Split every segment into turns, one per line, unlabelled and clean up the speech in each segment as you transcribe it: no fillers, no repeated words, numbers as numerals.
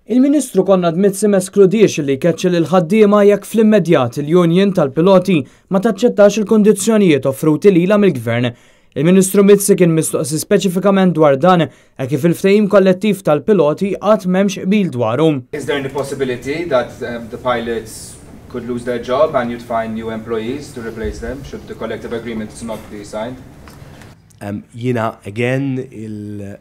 Il-Ministru Konrad Mizzi m'eskludiex li jkeċċi lil ħaddiema jekk fl-immedjat il-Union tal-Piloti ma taċċettax il-kondizzjonijiet offruti lilha mill-Gvern. Il-Ministru Mizzi kien mistoqsi speċifikament dwar dan e kif il-ftehim kollettiv tal-piloti għad m'hemmx qbil dwaru.
Is there any possibility that the pilots could lose their job and you'd find new employees to replace them should the collective agreement not be signed?
Jiena, again, il-hope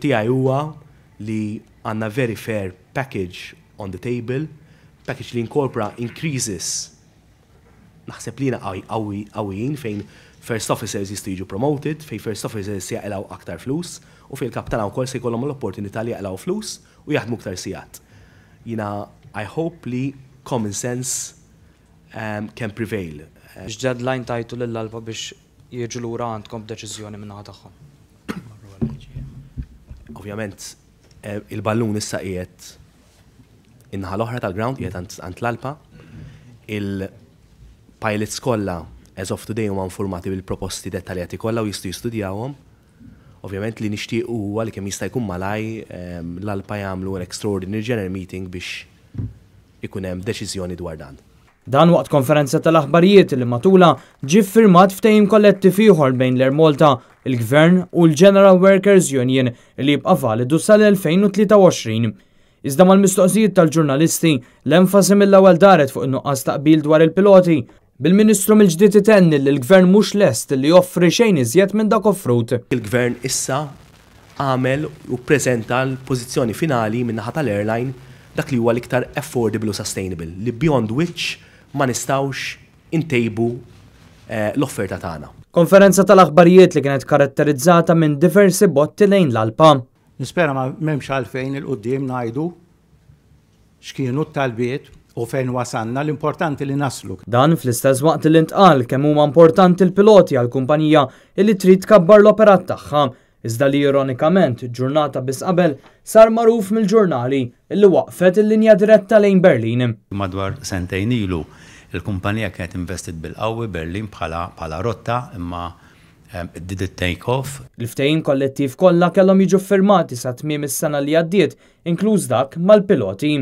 tiegħi huwa li għandna very fair package on the table, package li incorpora increases naħseb li jiena qawwijin fejn first officers jistgħu jiġu promoted, fejn first officers jaqilgħu aktar flus u fejn il-kaptana wkoll se jkollhom l-opportunità li jaqilgħu flus u jaħdmu aktar sigħat. Jiena I hope li common sense can prevail.
X'deadline tajtu lill-ALPA biex jiġu lura għandkom b'deċiżjoni min-naħa tagħhom?
Ovvjament, il-ballun issa qiegħed in-naħa l-oħra tal-ground, qiegħed għand l-ALPA. Il-pilots kollha as of today huma informati bil-proposti dettaljati kollha u jistgħu jistudjawhom. Ovvjament li nixtieq huwa li kemm jista' jkun malajr l-ALPA jagħmlu an extraordinary general meeting biex ikun hemm deċiżjoni dwar dan.
Dan waqt konferenza tal-aħbarijiet li matula ġie firmat ftehim kollettiv ieħor bejn l-Air Malta, il-Gvern u l-General Workers Union li jibqa' validu sal-2023. Iżda mal-mistoqsijiet tal-ġurnalisti, l-enfasi mill-ewwel daret fuq in-nuqqas ta' qbil dwar il-piloti, bil-Ministru mill-ġdid itenni li l-Gvern mhux lest li joffri xejn iżjed minn dak offrut.
Il-Gvern issa għamel u prezenta l-pożizzjoni finali min-naħa tal-airline, dak li huwa l-iktar affordable u sustainable, li beyond which ma nistgħux intejbu l-offerta tagħna.
Konferenza tal-aħbarijiet li kienet karatterizzata minn diversi botti lejn l-ALPA.
Nispera ma m'hemmx għalfejn 'il quddiem ngħidu x'kienu t-talbiet u fejn wasanna, l-importanti li naslu.
Dan fl-istess waqt li ntqal kemm huma importanti l-piloti għal kumpanija li trid tkabbar l-operat tagħha. Iżda li ironikament ġurnata biss qabel sar magħruf mill-ġurnali illi waqfet il-linja diretta lejn Berlin.
Madwar sentejn ilu il-kumpanija kienet investit bil-qawwi Berlin bħala rotta, imma it didn't take off.
Il-ftehim kollettiv kollha kellhom jiġu firmati sa tmiem is-sena li għaddiet, inkluż dak mal-piloti.